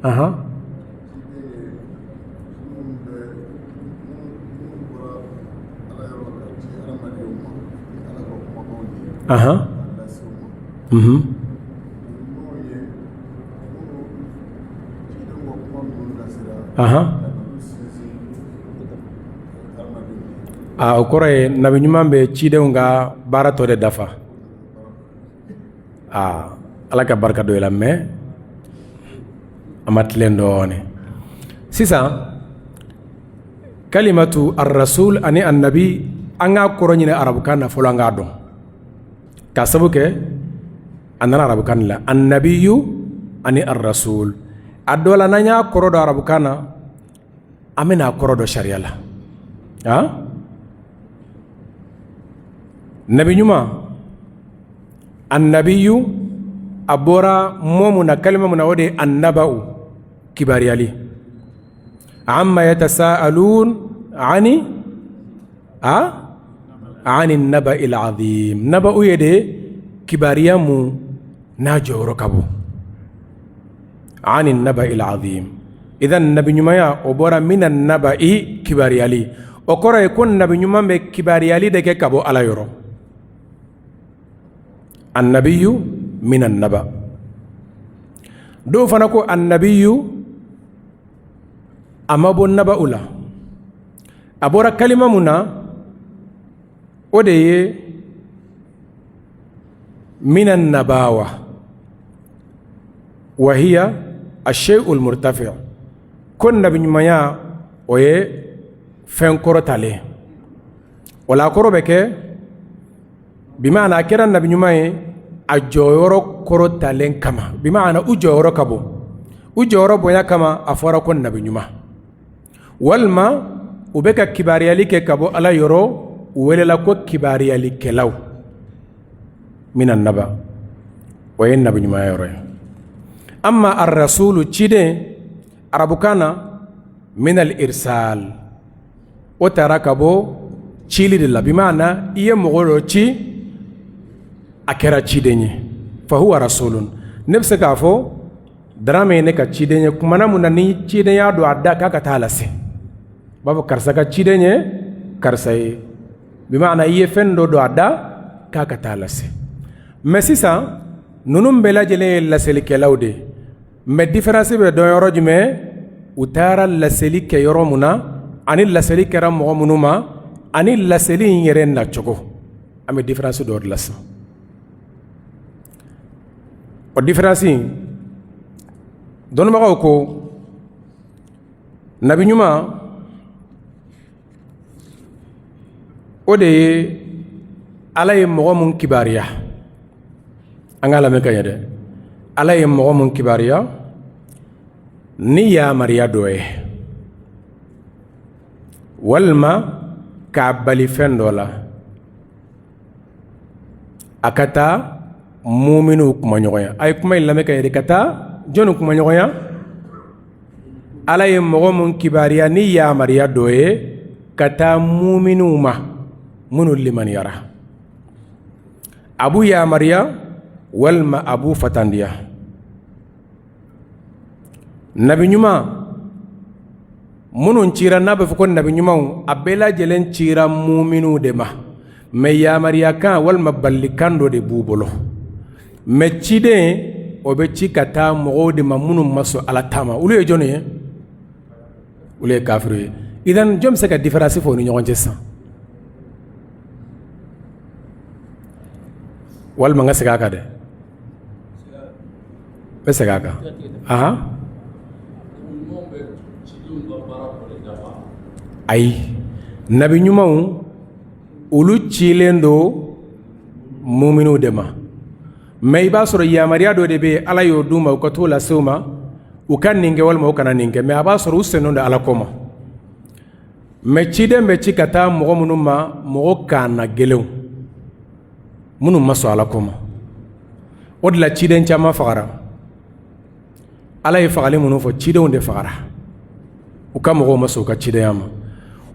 Ahan, ahan, mhm, ahan. Aa, o kɔrɔ ye nabi ɲuman bɛ cidenw ka baara tɔ de dafa. Aa, Ala ka barika don i la, mais a ma tilen dɔɔnin. Sisan kalimatu arrasul ani annabi, an k'a kɔrɔ ɲini arabukan na fɔlɔ, an k'a dɔn, k'a sabu kɛ a nana arabukan de la, annabiyu ani arrasul. A dɔ la, n'an y'a kɔrɔ dɔn arabukan na, an bɛna a kɔrɔ dɔn sariya la. A nabi ɲuman, annabiyu, a bɔra mot mun na, kalima mun na, o de ye annaba'u, kibaruyali. Amma yatasaalun ani a ani naba'il azim. Naba'u ye de kibaruya mun n'a jɔyɔrɔ ka bon. Ani naba'il azim. Idan nabi ɲumanya, o bɔra mina naba'i, kibaruyali. O kɔrɔ ye ko nabi ɲuman bɛ kibaruyali de kɛ ka bɔ Ala yɔrɔ. Annabiyu mina naba. Dɔw fana ko annabiyu a ma bɔ naba'u la, a bɔra kalima mun na, o de ye mina nabawa, wa hiya ashay'ul murtafi. Ko nabi ɲumanya, o ye Fɛn kɔrɔtalen. O la a kɔrɔ bɛ kɛ bimaana a kɛra nabi ɲuman ye a jɔyɔrɔ kɔrɔtalen kama, bimaana u jɔyɔrɔ ka bon, u jɔyɔrɔ bonya kama a fɔra ko nabi ɲuman. Walima u bɛ ka kibaruyali kɛ ka bɔ Ala yɔrɔ, u welela ko kibaruyalikɛlaw. Mina naba, o ye nabi ɲumanya yɔrɔ ye. Amma arrasulu, ciden, arabukan na minal irsal, o taara ka bɔ cili de la, bimaana i ye mɔgɔ dɔ ci, a kɛra ciden ye, fahuwa rasulun. Ne bɛ se k'a fɔ Darame ye ne ka ciden ye kumana mun na ni cidenya don a da k'a ka taa lase, b'a fɔ karisa ka ciden ye karisa ye, bimaana i ye fɛn dɔ don a da k'a ka taa lase. Mais sisan ninnu bɛɛ lajɛlen ye laselikɛlaw de ye, mais différence bɛ dɔn yɔrɔ jumɛn? U taara laseli kɛ yɔrɔ mun na, ani laseli kɛra mɔgɔ minnu ma, ani laseli in yɛrɛ nacogo, an bɛ différence dɔ de la sisan. O différence in, dɔnnibagaw ko nabi ɲuman o de ye Ala ye mɔgɔ mun kibaruya, an k'a lamɛn ka ɲɛ dɛ, Ala ye mɔgɔ mun kibaruya ni yamaruya dɔ ye walima k'a bali fɛn dɔ la, a ka taa muminiw kumaɲɔgɔnya. A ye kuma in lamɛn ka ɲɛ, ka taa jɔnni kumaɲɔgɔnya? Ala ye mɔgɔ mun kibaruya ni yamaruya dɔ ye ka taa muminiw ma minnu limaniyara, a b'u yamaruya walima a b'u fatandiya. Nabi ɲuman minnu cira, n'a bɛ fɔ ko nabi ɲumanw, a bɛɛ lajɛlen cira muminiw de ma, mais yamaruyakan walima balilikan dɔ de b'u bolo. Mais ciden, o bɛ ci ka taa mɔgɔw de ma minnu ma sɔn Ala ta ma. Olu ye jɔnni ye? Olu ye kafiri ye. Idan jɔn bɛ se ka différence fɔ u ni ɲɔgɔn cɛ sisan? Walima n ka segin a kan dɛ, n bɛ segin a kan. Ahan, ayi, nabi ɲumanw olu cilen don muminiw de ma, mais i b'a sɔrɔ yamaruya dɔ de bɛ yen, Ala y'o d'u ma, u ka t'o lase u ma, u ka nin kɛ walima u kana nin kɛ, mais a b'a sɔrɔ u sennen don Ala ko ma. Mais ciden bɛ ci ka taa mɔgɔ minnu ma, mɔgɔ kana gɛlɛnw minnu ma sɔn Ala ko ma, o de la ciden caman fagara. Ala ye fagali minnu fɔ, cidenw de fagara, u ka mɔgɔw ma sɔn u ka cidenya ma.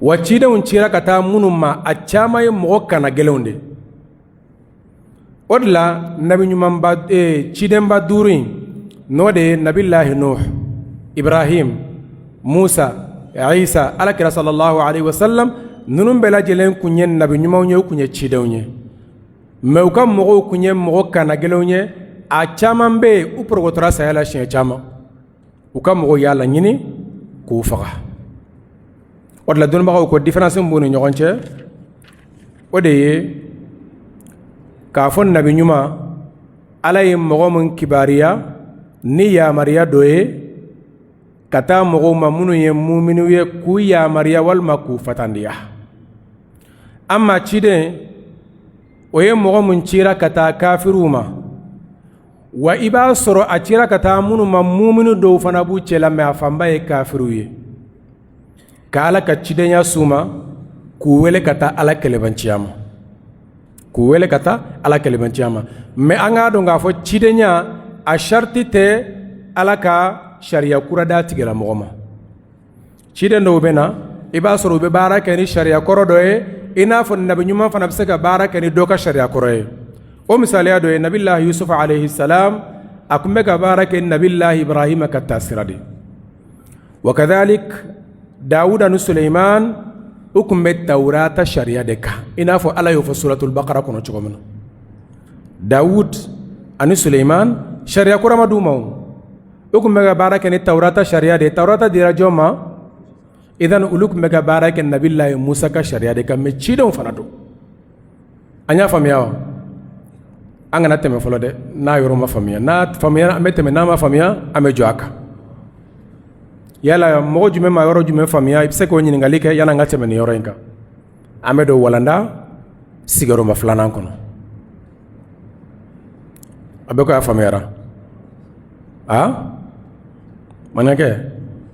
Wa cidenw cira ka taa minnu ma, a caman ye mɔgɔ kana gɛlɛnw de. O de la nabi ɲumanba, cidenba duuru in, n'o de ye nabilahi Nuh, Ibrahim, Musa, Isa, Ala kira sallallahu alaihi wasallam, ninnu bɛɛ lajɛlen kun ye nabi ɲumanw ye, u kun ye cidenw ye, mais u ka mɔgɔw kun ye mɔgɔ kana gɛlɛnw ye. A caman bɛ yen, u porokotora saya la siɲɛ caman, u ka mɔgɔw y'a laɲini k'u faga. O de la dɔnnibagaw ko différence min b'u ni ɲɔgɔn cɛ, o de ye k'a fɔ nabi ɲuman, Ala ye mɔgɔ min kibaruya ni yamaruya dɔ ye ka taa mɔgɔw ma minnu ye muminiw ye, k'u yamaruya walima k'u fatandiya. Amma ciden, o ye mɔgɔ min cira ka taa kafiriw ma, wa i b'a sɔrɔ a cira ka taa minnu ma, mumini dɔw fana b'u cɛla, mais a fanba ye kafiriw ye, ka Ala ka cidenya s'u ma, k'u wele ka taa Ala kɛlɛbanciya ma, k'u wele ka taa Ala kɛlɛbanciya ma. Mais an k'a dɔn k'a fɔ cidenya a sariti tɛ Ala ka sariya kura d'a tigilamɔgɔ ma. Ciden dɔw bɛ na, i b'a sɔrɔ u bɛ baara kɛ ni sariya kɔrɔ dɔ ye, i n'a fɔ nabi ɲuman fana bɛ se ka baara kɛ ni dɔ ka sariya kɔrɔ ye. O misaliya dɔ ye nabilahi Yusuf alayhi salam, a tun bɛ ka baara kɛ nabilahi Ibrahima ka taasira de. Wa kadhalik Dawuda ni Suleiman, u tun bɛ Tawurata sariya de kan, i n'a fɔ Ala y'o fɔ suratul Bakara kɔnɔ cogo min na. Dawud ani Suleiman, sariya kura ma d'u ma, u tun bɛ ka baara kɛ ni Tawurata sariya de ye. Tawurata dira jɔn ma? Idan olu tun bɛ ka baara kɛ nabilahi Musa ka sariya de kan, mais cidenw fana don. An y'a faamuya wa? An kana tɛmɛ fɔlɔ dɛ, n'a yɔrɔ ma faamuya. N'a faamuya, an bɛ tɛmɛ, n'a ma faamuya, an bɛ jɔ a kan. Yala mɔgɔ jumɛn ma yɔrɔ jumɛn faamuya, i bɛ se k'o ɲininkali kɛ yanni an ka tɛmɛ nin yɔrɔ in kan. An bɛ don walanda sigiyɔrɔma filanan kɔnɔ. A bɛɛ ko y'a faamuyara? A manakɛ,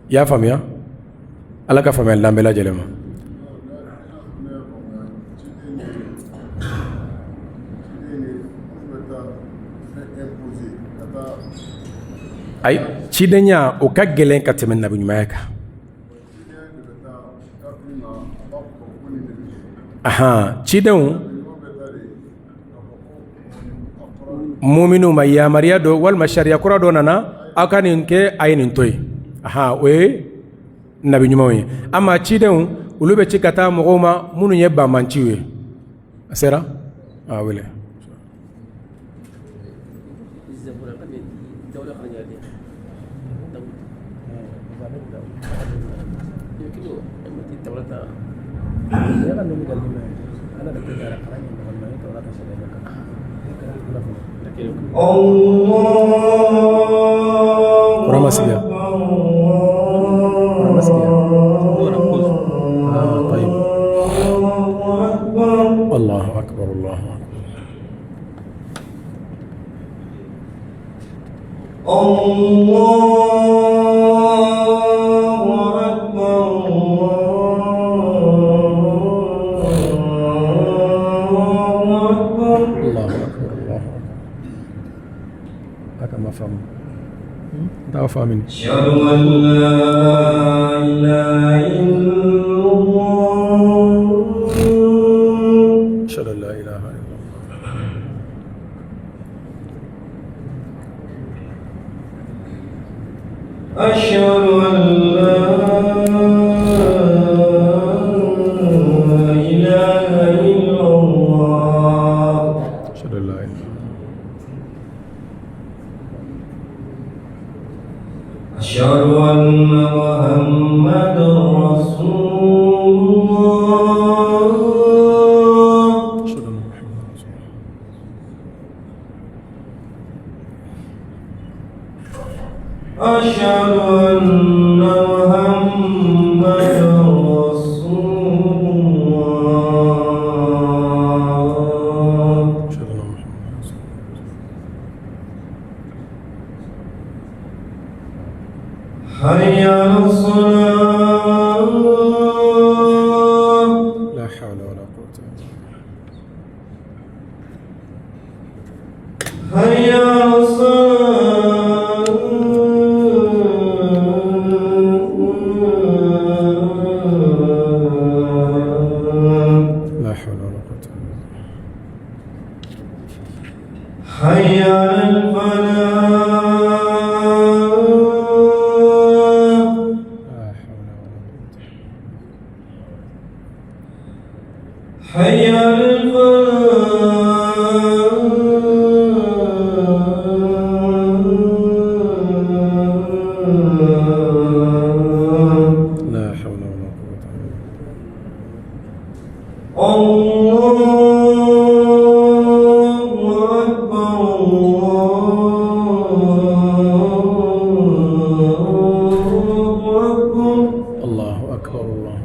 i y'a faamuya? Ala ka faamuyali d'an bɛɛ lajɛlen ma. Ayi, cidenya o ka gɛlɛn ka tɛmɛ nabiɲumanya kan. Ahan, cidenw muminuw ma yamaruya dɔ walima sariya kura dɔ nana, aw ka nin kɛ, a ye nin to yen. Ahan, o ye nabi ɲumanw ye. Ama cidenw, olu bɛ ci ka taa mɔgɔw ma minnu ye banbanciw ye. A sera a wele. Allahu akbar, Allahu akbar. Allahu akbar, Allahu akbar. Haka ma faamu. N t'a faamu. Ashhadu an la ilaha illallah. Ashhadu an la ilaha. Ashhadu anna Muhammadan rasulullah. Ashhadu anna Muhammadan rasulullah. La hawla wala quwwata illa billah. La hawla wala quwwata illa billah. La hawla wala quwwata. La hawla wala quwwata illa billah. Allahu akbar, Allahu akbar.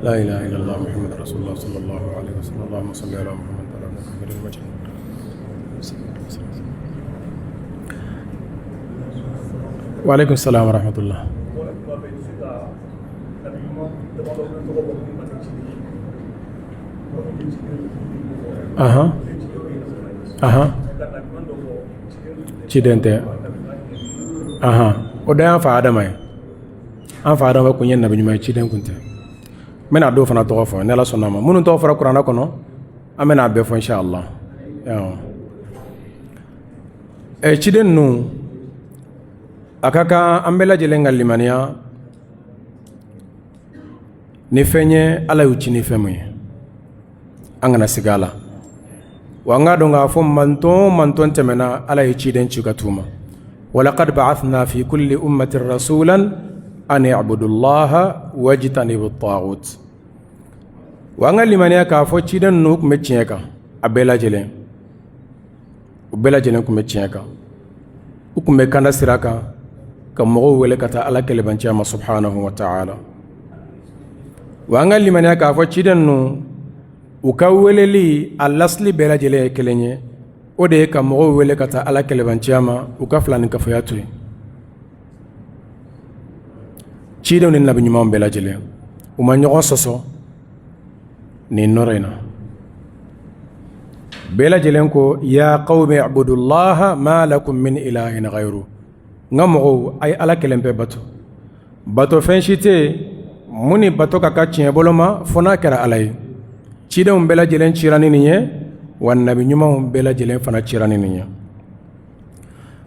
La ilaha illallah Muhammad Rasulullah sallallahu alaihi wasallam. Allahumma salli ala Muhammad wa ala Muhammad al-Majid. Wa alaikum salam wa rahmatullah. Aha. Aha. Ciden tɛ. Aha. O da y'an fa Adama ye. An fa Adama kun ye nabi ɲuman ye, ciden kun tɛ. N bɛna dɔw fana tɔgɔ fɔ ni Ala sɔnna a ma. Minnu tɔgɔ fɔra kuranɛ kɔnɔ, an bɛna a bɛɛ fɔ inshallah. Awɔ. Ciden ninnu, a ka kan an bɛɛ lajɛlen ka limaniya ni fɛn ye Ala y'u ci ni fɛn min ye, an kana siga a la. Wa an k'a dɔn k'a fɔ mantɔn o mantɔn tɛmɛna, Ala ye ciden ci ka t'u ma. Walaqad ba'athna fi kulli ummatin rasulan an i'budu llaha wajtanibu taghut. Wa an ka limaniya k'a fɔ ciden ninnu tun bɛ tiɲɛ kan, a bɛɛ lajɛlen, u bɛɛ lajɛlen tun bɛ tiɲɛ kan, u tun bɛ kanda sira kan ka mɔgɔw wele ka taa Ala kelebanciya ma subhanahu wa ta'ala. Wa an ka limaniya k'a fɔ ciden ninnu u ka weleli a lasili bɛɛ lajɛlen ye kelen ye, o de ye ka mɔgɔw wele ka taa Ala kelebanciya ma, u ka filanikafoya to yen. Cidenw ni nabi ɲumanw bɛɛ lajɛlen u ma ɲɔgɔn sɔsɔ nin nɔrɔ in na. Bɛɛ lajɛlen ko ya qawmi ibudullaha ma lakum min ilahin ghayru, n ka mɔgɔw, a ye Ala kelen pe bato, bato fɛn si tɛ yen mun ni bato ka kan tiɲɛ bolo ma fo n'a kɛra Ala ye. Cidenw bɛɛ lajɛlen cira ni nin ye, wa nabi ɲumanw bɛɛ lajɛlen fana cira ni nin ye.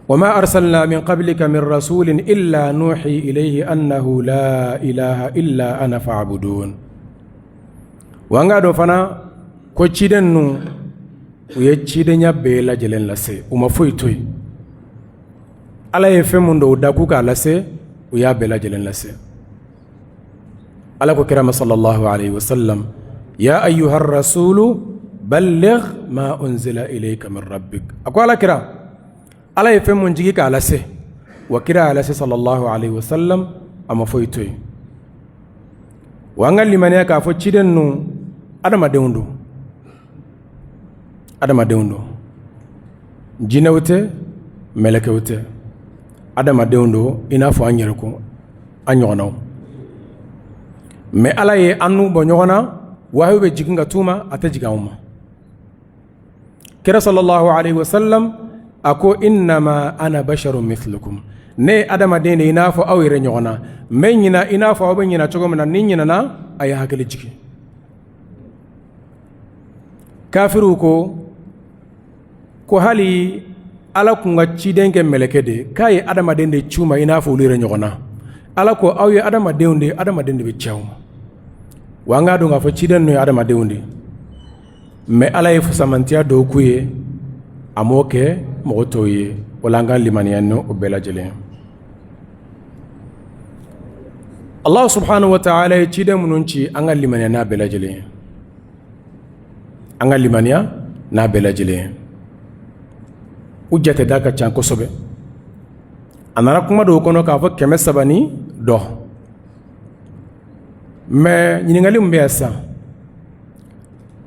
Wa ma arsalna min qablika min rasulin illa nuhi ilayhi annahu la ilaha illa ana fa'budun. Wa an k'a dɔn fana ko ciden ninnu u ye cidenya bɛɛ lajɛlen lase, u ma foyi to yen. Ala ye fɛn mun don u da k'u k'a lase, u y'a bɛɛ lajɛlen lase. Ala ko kira ma sallallahu alayhi wa sallam, ya ayyuha rasulu balligh ma unzila ilayka min rabbik. A ko Ala kira, Ala ye fɛn mun jigi k'a lase, wa kira y'a lase sallallahu alayhi wa sallam, a ma foyi to yen. Wa an ka limaniya k'a fɔ ciden ninnu adamadenw don, adamadenw don, jinɛw tɛ, mɛlɛkɛw tɛ, adamadenw don i n'a fɔ an yɛrɛ ko an ɲɔgɔnnaw. Mais Ala ye an n'u bɔ ɲɔgɔn na, wahiyu bɛ jigin ka t'u ma, a tɛ jigin anw ma. Kira sallallahu alayhi wa sallam a ko innama ana basharun mithlukum, ne ye adamaden de i n'a fɔ aw yɛrɛ ɲɔgɔn na, n bɛ ɲina i n'a fɔ aw bɛ ɲina cogo min na, ni n ɲinana a ye hakili jigin. Kafiriw ko hali Ala kun ka ciden kɛ mɛlɛkɛ de ye, k'a ye adamaden de ci u ma i n'a fɔ olu yɛrɛ ɲɔgɔn na. Ala ko aw ye adamadenw de ye, adamaden de bɛ ci aw ma. Wa an k'a dɔn k'a fɔ ciden ninnu ye adamadenw de ye, mais Ala ye fusamantiya dɔw k'u ye, a m'o kɛ mɔgɔ tɔw ye. O la an ka limaniya n'o bɛɛ lajɛlen ye. Allah subhanahu wa ta'ala ye ciden minnu ci, an ka limaniya n'a bɛɛ lajɛlen ye, an ka limaniya n'a bɛɛ lajɛlen ye. U jateda ka ca kosɛbɛ. A nana kuma dɔw kɔnɔ k'a fɔ 300 ni dɔ. Mais ɲininkali min bɛ yan sisan,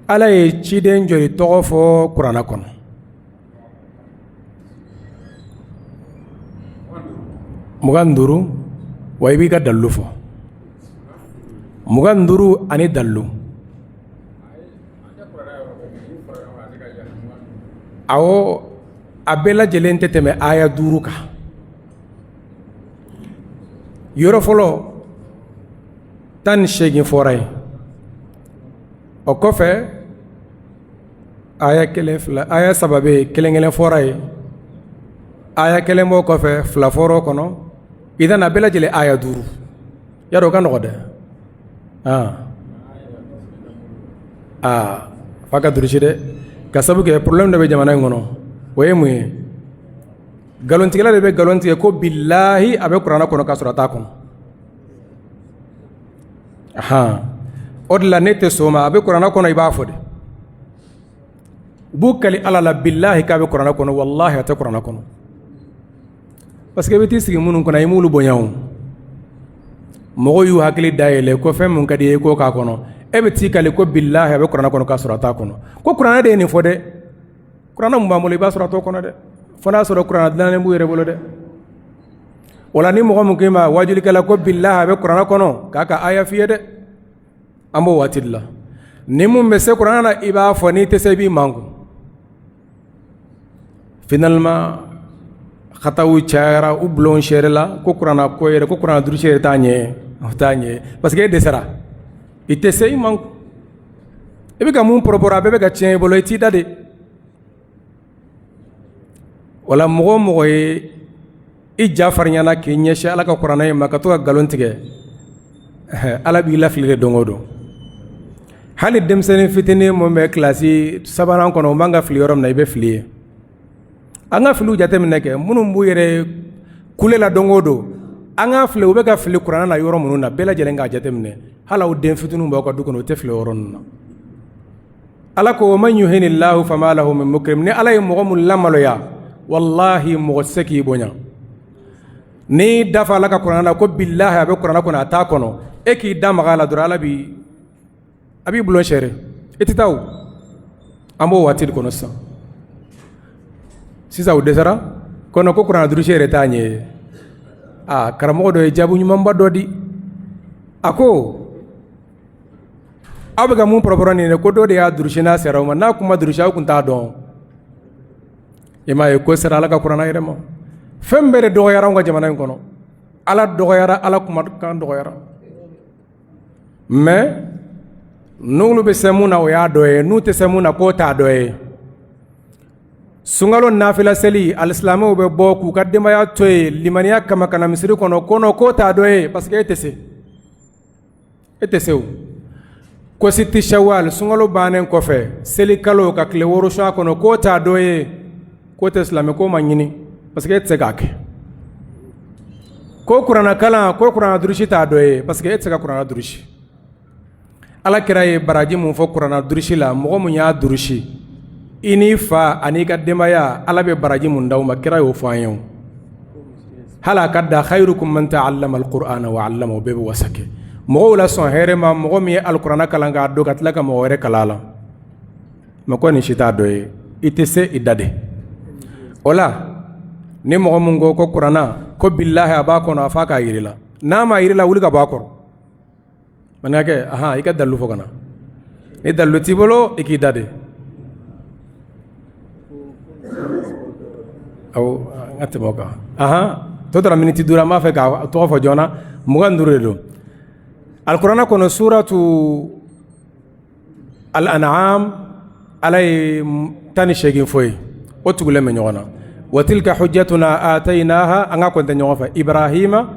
Ala ye ciden joli tɔgɔ fɔ kuranɛ kɔnɔ? 25. Wa i b'i ka dalilu fɔ. 25 ani dalilu. Awɔ, a bɛɛ lajɛlen tɛ tɛmɛ aya 5 kan. Yɔrɔ fɔlɔ 18 fɔra yen, o kɔfɛ aya kelen, fila, aya saba bɛ yen, kelen kelen fɔra yen, aya kelen b'o kɔfɛ, fila fɔra o kɔnɔ. Idan a bɛɛ lajɛlen aya 5. Y'a dɔn o ka nɔgɔ dɛ. Aa, f'a ka durusi dɛ, ka sabu kɛ problème dɔ bɛ jamana in kɔnɔ. O ye mun ye? Nkalontigɛla de bɛ nkalon tigɛ ko bilahi a bɛ kuranɛ kɔnɔ, k'a sɔrɔ a t'a kɔnɔ. Ahan, o de la ne tɛ sɔn o ma. A bɛ kuranɛ kɔnɔ, i b'a fɔ de. U b'u kali Ala la bilahi k'a bɛ kuranɛ kɔnɔ, walahi a tɛ kuranɛ kɔnɔ. Parce que i bɛ t'i sigi minnu kɔnɔ, i m'olu bonya. O mɔgɔw y'u hakili dayɛlɛ ko fɛn mun ka di i ye k'o k'a kɔnɔ, e bɛ t'i kali ko bilahi a bɛ kuranɛ kɔnɔ, k'a sɔrɔ a t'a kɔnɔ. Ko kuranɛ de ye nin fɔ dɛ. Kuranɛ mun b'an bolo, i b'a sɔrɔ a t'o kɔnɔ dɛ, fo n'a sɔrɔ kuranɛ dilannen b'u yɛrɛ bolo dɛ. O la ni mɔgɔ min k'i ma wajulikɛla ko bilahi a bɛ kuranɛ kɔnɔ, k'a ka aya f'i ye dɛ, an b'o waati de la. Ni mun bɛ se kuranɛ na, i b'a fɔ, n'i tɛ se, i b'i mankun. Finalement xataw cayara, u bulon sɛri la ko kuranɛ ko yɛrɛ, ko kuranɛ durusi yɛrɛ t'a ɲɛ, o t'a ɲɛ, parce que e dɛsɛra, i tɛ se, i mankun. I bɛ ka mun pɔrɔpɔrɔ, a bɛɛ bɛ ka tiɲɛ i bolo, i t'i da de. Wala mɔgɔ o mɔgɔ ye i ja farinyana k'i ɲɛsin Ala ka kuranɛ in ma ka to ka nkalon tigɛ, Ala b'i lafili de don o don. Hali denmisɛnnin fitinin mun bɛ kilasi sabanan kɔnɔ, o man ka fili yɔrɔ min na, i bɛ fili ye. An ka filiw jateminɛ kɛ, minnu b'u yɛrɛ kule la don o don, An k'a filɛ u bɛ ka fili kuranɛ na yɔrɔ minnu na, bɛɛ lajɛlen k'a jateminɛ. Hali aw den fitininw b'aw ka du kɔnɔ, u tɛ fili o yɔrɔ ninnu na. Ala ko man yuhinillahu fama lahu min mukrim. Ni Ala ye mɔgɔ mun lamaloya, walahi mɔgɔ tɛ se k'i bonya. N'i da fa Ala ka kuranɛ na ko bilahi a bɛ kuranɛ kɔnɔ, a t'a kɔnɔ, e k'i da maga a la dɔrɔn, Ala b'i a b'i bulon sɛri, i tɛ taa o. An b'o waati de kɔnɔ sisan. Sisan u dɛsɛra kɔnɔ ko kuranɛ durusi yɛrɛ t'a ɲɛ ye. Aa, karamɔgɔ dɔ ye jaabi ɲumanba dɔ di. A ko aw bɛ ka mun pɔrɔpɔrɔ nin ye, ko dɔ de y'a durusi n'a sera o ma. N'a kun ma durusi, aw kun t'a dɔn. I m'a ye ko sera Ala ka kuranɛ yɛrɛ ma. Fɛn bɛɛ de dɔgɔyara anw ka jamana in kɔnɔ. Ala dɔgɔyara, Ala kumakan dɔgɔyara. Mais n'olu bɛ se mun na, o y'a dɔ ye. N'u tɛ se mun na, k'o t'a dɔ ye. Sunkalo nafila seli, alisilamɛw bɛ bɔ k'u ka denbaya to yen limaniya kama ka na misiri kɔnɔ, ko non, k'o t'a dɔ ye, parce que e tɛ se, e tɛ se. O ko siti shawal, sunkalo bannen kɔfɛ, seli kalo ka tile 6 sun a kɔnɔ, k'o t'a dɔ ye, k'o tɛ silamɛ k'o ma ɲini, parce que e tɛ se k'a kɛ. Ko kuranɛ kalan, ko kuranɛ durusi t'a dɔ ye, parce que e tɛ se ka kuranɛ durusi. Ala kira ye baraji mun fɔ kuranɛ durusi la, mɔgɔ mun y'a durusi, i n'i fa ani i ka denbaya, Ala bɛ baraji mun d'aw ma, kira y'o fɔ an ye. O hali a ka da khayrukum man ta'allama al-qur'ana wa 'allama, o bɛɛ bɛ wasa kɛ mɔgɔw la sɔn hɛrɛ ma. Mɔgɔ min ye alikuranɛ kalan k'a dɔn ka tila ka mɔgɔ wɛrɛ kalan a la, mɛ ko nin si t'a dɔ ye. I tɛ se, i da de o la. Ni mɔgɔ mun ko ko kuranɛ ko bilahi a b'a kɔnɔ, a f'a k'a yir'i la. N'a ma yir'i la, wuli ka bɔ a kɔrɔ. Maninkakɛ, ahan, i ka dalilu fɔ ka na. Ni dalilu t'i bolo, i k'i da de. Awɔ, an ka tɛmɛ o kan. Ahan, tɔ tora miniti 5, an b'a fɛ k'a tɔgɔ fɔ joona. 25 de don alikuranɛ kɔnɔ, suratu al-an'am. Ala ye 18 fɔ yen, o tugulen bɛ ɲɔgɔn na. Wa tilka hujjatuna ataynaha, an ka kɔntɛ ɲɔgɔn fɛ, Ibrahima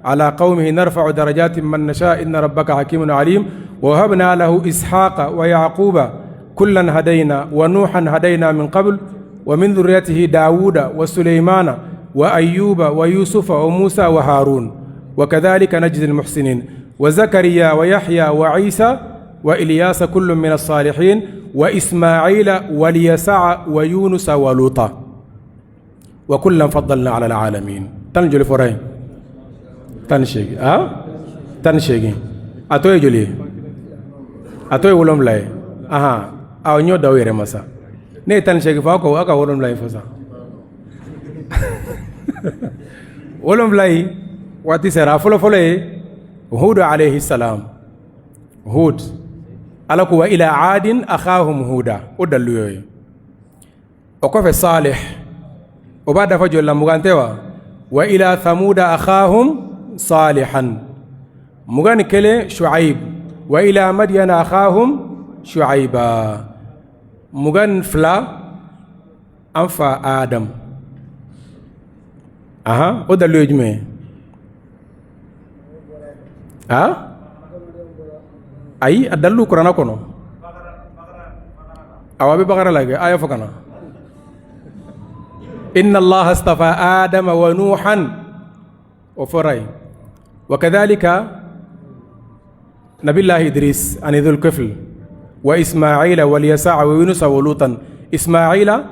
ala qawmihi narfa'u darajatin man nasha inna rabbaka hakimun alim. Wa wahabna lahu ishaqa wa yaquba kullan hadayna wa nuhan hadayna min qabl wa min dhurriyyatihi dawuda wa sulaymana wa ayyuba wa yusufa wa musa wa harun wa kadhalika najzi al-muhsinin wa zakariya wa yahya wa isa wa iliyasa kullu min as-salihin wa ismaila wa liyasa'a wa yunusa wa luta wa kullan faddalna ala alalamin. Tan joli fɔra yen? 18. A 18, a tɔ ye joli ye? A tɔ ye 7 ye. Ahan, aw ɲɔ d'aw yɛrɛ ma sa. Ne ye 18 fɔ, aw ka aw ka 7 in fɔ sa. 7 in waati sera. A fɔlɔ fɔlɔ ye Hudu alayhi salam. Hud, Ala ko wa ila adin akhahum huda, o dalilu y'o ye. O kɔfɛ Salih, o b'a dafa joli la? 20 tɛ wa? Wa ila thamuda akhahum salihan. 21, Shuaib. Wa ila madyana akhahum shuaiba. 22, an fa Adam. Ahan, o dalilu ye jumɛn ye? A ayi, a dalilu kuranɛ kɔnɔ. Awa, a bɛ Bakara la kɛ, a y'a fɔ ka na. Inna Allaha astafa Adama wa Nuhan, o fɔra yen. Wa kadhalika nabillahi Idris ani Dhulkifl wa Ismaila wa Yasa wa Yunusa wa Lutan. Ismaila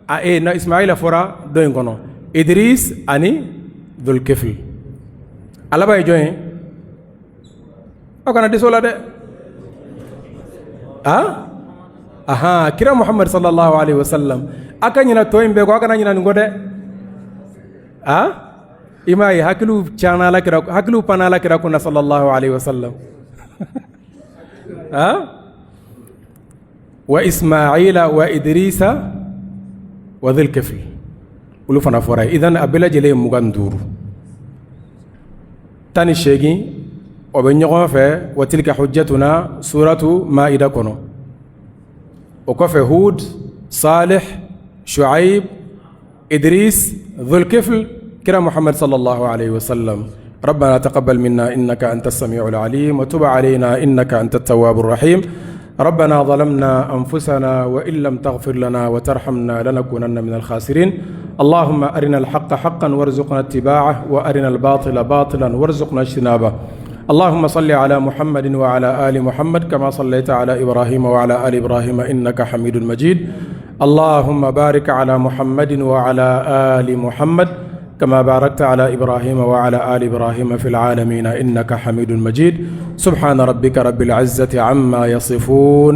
a e na Ismaila fɔra dɔ in kɔnɔ, Idris ani Dhulkifl. A laban ye jɔn ye? Aw kana dɛsɛ o la dɛ. A ahan, kira Muhammad sallallahu alaihi wasallam. A ka ɲina tɔ in bɛɛ kɔ, a kana ɲina nin kɔ dɛ. A i m'a ye, hakiliw cana Ala kira, hakiliw panna Ala kira kunna sallallahu alaihi wasallam. A wa Ismaila wa Idrisa wa Dhulkifl, olu fana fɔra yen. Idan a bɛɛ lajɛlen ye 25, 18 o bɛ ɲɔgɔn fɛ. Wa tilka hujjatuna, suratu Maida kɔnɔ. O kɔfɛ Hud, Salih, Shuaib, Idris, Dhulkifl, kira Muhammad sallallahu alaihi wasallam. ربنا تقبل منا إنك أنت السميع العليم وتب علينا إنك أنت التواب الرحيم. ربنا ظلمنا أنفسنا وإن لم تغفر لنا وترحمنا لنكونن من الخاسرين. اللهم أرنا الحق حقا وارزقنا اتباعه وأرنا الباطل باطلا وارزقنا اجتنابه اللهم صل على محمد وعلى آل محمد كما صليت على إبراهيم وعلى آل إبراهيم إنك حميد مجيد اللهم بارك على محمد وعلى آل محمد كما باركت على إبراهيم وعلى آل إبراهيم في العالمين إنك حميد مجيد سبحان ربك رب العزة عما يصفون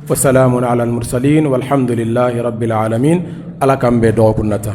وسلام على المرسلين والحمد لله رب العالمين Ala k'an bɛn dɔgɔkun nata.